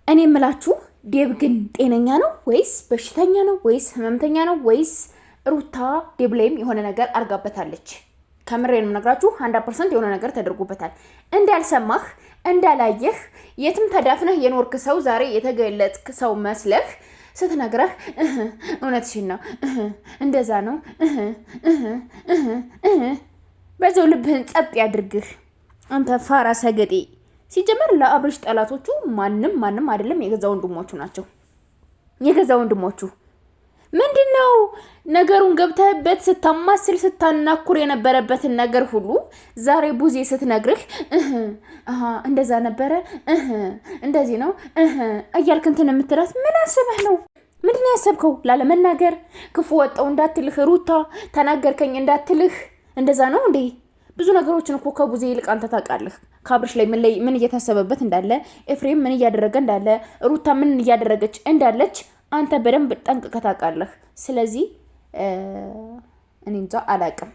እኔ የምላችሁ ዴብ ግን ጤነኛ ነው ወይስ በሽተኛ ነው ወይስ ህመምተኛ ነው ወይስ ሩታ ዴብ ላይም የሆነ ነገር አርጋበታለች? ከምሬ ነው የምነግራችሁ። 100% የሆነ ነገር ተደርጎበታል። እንዳልሰማህ እንዳላየህ የትም ተዳፍነህ የኖርክ ሰው ዛሬ የተገለጥክ ሰው መስለህ ስትነግረህ እውነትሽን ነው እንደዛ ነው፣ በዛው ልብህን ጸጥ ያድርግህ አንተ ፋራ ሰገጤ። ሲጀመር ለአብርሽ ጠላቶቹ ማንም ማንም አይደለም፣ የገዛ ወንድሞቹ ናቸው። የገዛ ወንድሞቹ ምንድን ነው ነገሩን ገብተህበት ስታማስል ስታናኩር የነበረበትን ነገር ሁሉ ዛሬ ቡዜ ስትነግርህ እንደዛ ነበረ እንደዚህ ነው እያልክ እንትን የምትላት ምን አስበህ ነው? ምንድን ነው ያሰብከው? ላለመናገር ክፉ ወጣው እንዳትልህ፣ ሩታ ተናገርከኝ እንዳትልህ፣ እንደዛ ነው እንዴ? ብዙ ነገሮችን እኮ ከቡዜ ይልቅ አንተ ታውቃለህ። ከአብርሽ ላይ ምን ላይ ምን እየታሰበበት እንዳለ፣ ኤፍሬም ምን እያደረገ እንዳለ፣ ሩታ ምን እያደረገች እንዳለች አንተ በደንብ ጠንቅቀህ ታውቃለህ። ስለዚህ እኔ እንጃ አላቅም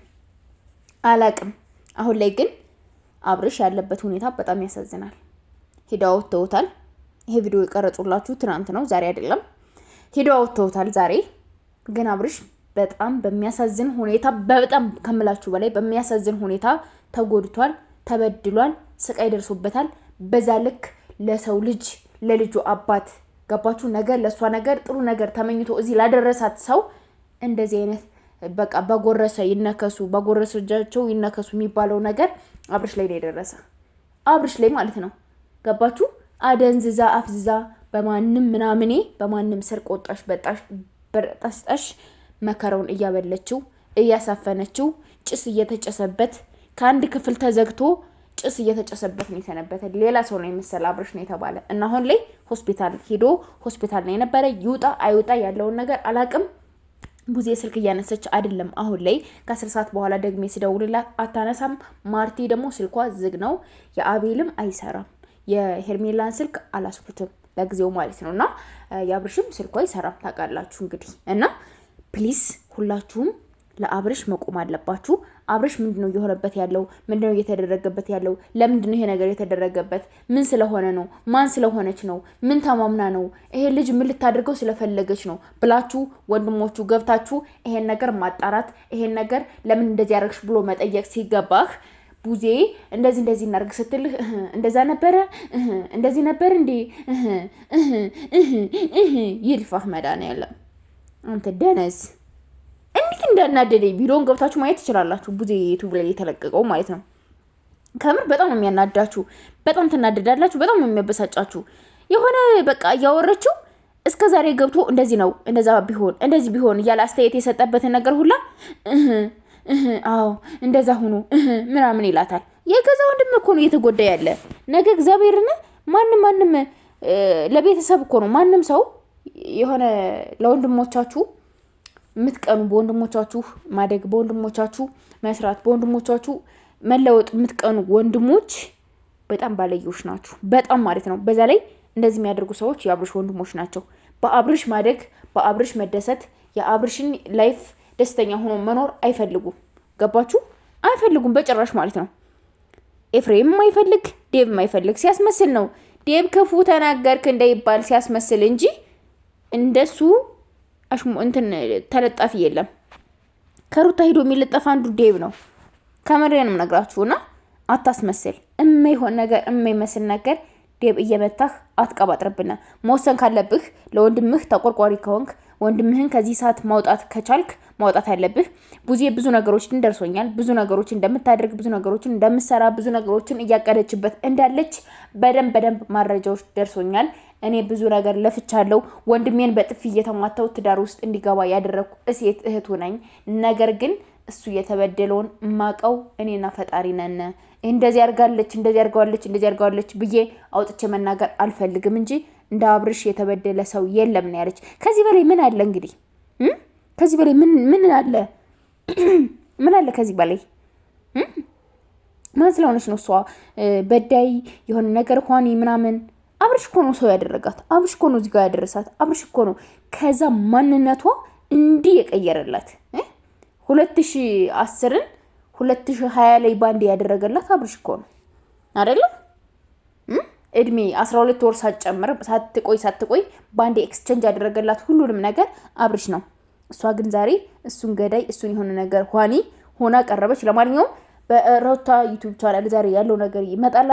አላቅም። አሁን ላይ ግን አብርሽ ያለበት ሁኔታ በጣም ያሳዝናል። ሄደው አውጥተውታል። ይሄ ቪዲዮ የቀረጹላችሁ ትናንት ነው፣ ዛሬ አይደለም። ሄደው አውጥተውታል ዛሬ። ግን አብርሽ በጣም በሚያሳዝን ሁኔታ በጣም ከምላችሁ በላይ በሚያሳዝን ሁኔታ ተጎድቷል፣ ተበድሏል፣ ስቃይ ደርሶበታል። በዛ ልክ ለሰው ልጅ ለልጁ አባት ገባችሁ ነገር ለእሷ ነገር ጥሩ ነገር ተመኝቶ እዚህ ላደረሳት ሰው እንደዚህ አይነት በቃ በጎረሰ ይነከሱ በጎረሰ እጃቸው ይነከሱ የሚባለው ነገር አብርሽ ላይ ነው የደረሰ። አብርሽ ላይ ማለት ነው። ገባችሁ? አደንዝዛ አፍዝዛ በማንም ምናምኔ በማንም ስር ቆጣሽ በጣሽ በጣሽ መከራውን እያበለችው እያሳፈነችው ጭስ እየተጨሰበት ከአንድ ክፍል ተዘግቶ ጭስ እየተጨሰበት ነው የሰነበተ። ሌላ ሰው ነው የመሰለ አብርሽ ነው የተባለ እና አሁን ላይ ሆስፒታል ሄዶ ሆስፒታል ነው የነበረ። ይውጣ አይውጣ ያለውን ነገር አላቅም። ቡዜ ስልክ እያነሰች አይደለም። አሁን ላይ ከ10 ሰዓት በኋላ ደግሜ ስደውልላት አታነሳም። ማርቲ ደግሞ ስልኳ ዝግ ነው። የአቤልም አይሰራም። የሄርሜላን ስልክ አላስኩትም ለጊዜው ማለት ነው። እና የአብርሽም ስልኳ አይሰራም ታውቃላችሁ እንግዲህ እና please ሁላችሁም ለአብርሽ መቆም አለባችሁ። አብርሽ ምንድነው እየሆነበት ያለው? ምንድነው እየተደረገበት ያለው? ለምንድነው ይሄ ነገር የተደረገበት? ምን ስለሆነ ነው? ማን ስለሆነች ነው? ምን ተማምና ነው? ይሄ ልጅ ምን ልታደርገው ስለፈለገች ነው ብላችሁ ወንድሞቹ ገብታችሁ ይሄን ነገር ማጣራት፣ ይሄን ነገር ለምን እንደዚህ ያደረግሽ ብሎ መጠየቅ ሲገባህ ቡዜ እንደዚህ እንደዚህ እናርግ ስትልህ እንደዛ ነበረ እንደዚህ ነበር እንዴ ይልፋህ መድኃኒዓለም አንተ ደነዝ እንዴት እንዳናደደኝ ቪዲዮን ገብታችሁ ማየት ትችላላችሁ። ቡዜ ዩቱብ ላይ የተለቀቀው ማለት ነው። ከምር በጣም ነው የሚያናዳችሁ። በጣም ትናደዳላችሁ። በጣም ነው የሚያበሳጫችሁ። የሆነ በቃ እያወረችው እስከ ዛሬ ገብቶ እንደዚህ ነው እንደዛ ቢሆን እንደዚህ ቢሆን እያለ አስተያየት የሰጠበትን ነገር ሁላ አዎ እንደዛ ሁኑ ምናምን ይላታል። የገዛ ወንድም እኮ ነው እየተጎዳ ያለ ነገ እግዚአብሔርን ማንም ማንም ለቤተሰብ እኮ ነው ማንም ሰው የሆነ ለወንድሞቻችሁ የምትቀኑ በወንድሞቻችሁ ማደግ፣ በወንድሞቻችሁ መስራት፣ በወንድሞቻችሁ መለወጥ የምትቀኑ ወንድሞች በጣም ባለጌዎች ናችሁ። በጣም ማለት ነው። በዛ ላይ እንደዚህ የሚያደርጉ ሰዎች የአብርሽ ወንድሞች ናቸው። በአብርሽ ማደግ፣ በአብርሽ መደሰት፣ የአብርሽን life ደስተኛ ሆኖ መኖር አይፈልጉም። ገባችሁ? አይፈልጉም በጭራሽ ማለት ነው። ኤፍሬም አይፈልግ፣ ዴቭ አይፈልግ። ሲያስመስል ነው ዴቭ ክፉ ተናገርክ እንዳይባል ሲያስመስል እንጂ እንደሱ አሽሙ እንትን ተለጣፊ የለም። ከሩታ ሄዶ የሚለጠፍ አንዱ ዴቭ ነው። ከምሬንም ነግራችሁና አታስመስል። እማይሆን ነገር እማይመስል ነገር ዴብ እየመታህ አትቀባጥርብን። መወሰን ካለብህ ለወንድምህ ተቆርቋሪ ከሆንክ ወንድምህን ከዚህ ሰዓት ማውጣት ከቻልክ ማውጣት አለብህ። ቡዜ ብዙ ነገሮችን ደርሶኛል፣ ብዙ ነገሮችን እንደምታደርግ፣ ብዙ ነገሮችን እንደምሰራ፣ ብዙ ነገሮችን እያቀደችበት እንዳለች በደንብ በደንብ መረጃዎች ደርሶኛል። እኔ ብዙ ነገር ለፍቻለሁ። ወንድሜን በጥፊ እየተማታው ትዳር ውስጥ እንዲገባ ያደረግኩ እሴት እህቱ ነኝ። ነገር ግን እሱ የተበደለውን ማቀው እኔና ፈጣሪ ነን። እንደዚህ አድርጋለች፣ እንደዚህ አድርጋለች፣ እንደዚህ አድርጋለች ብዬ አውጥቼ መናገር አልፈልግም እንጂ እንደ አብርሽ የተበደለ ሰው የለም ነው ያለች። ከዚህ በላይ ምን አለ እንግዲህ? ከዚህ በላይ ምን ምን አለ? ምን አለ ከዚህ በላይ? ማን ስለሆነች ነው እሷ በዳይ የሆነ ነገር ኳኒ ምናምን? አብርሽ እኮ ነው ሰው ያደረጋት። አብርሽ እኮ ነው እዚህ ጋር ያደረሳት። አብርሽ እኮ ነው ከዛ ማንነቷ እንዲህ የቀየረላት። 2010ን 2020 ላይ ባንድ ያደረገላት አብርሽ እኮ ነው አይደለ? እድሜ 12 ወር ሳትጨምር ሳትቆይ ሳትቆይ በአንዴ exchange ያደረገላት ሁሉንም ነገር አብርሽ ነው። እሷ ግን ዛሬ እሱን ገዳይ እሱን የሆነ ነገር ኋኒ ሆና ቀረበች። ለማንኛውም በሮታ YouTube channel ዛሬ ያለው ነገር ይመጣል።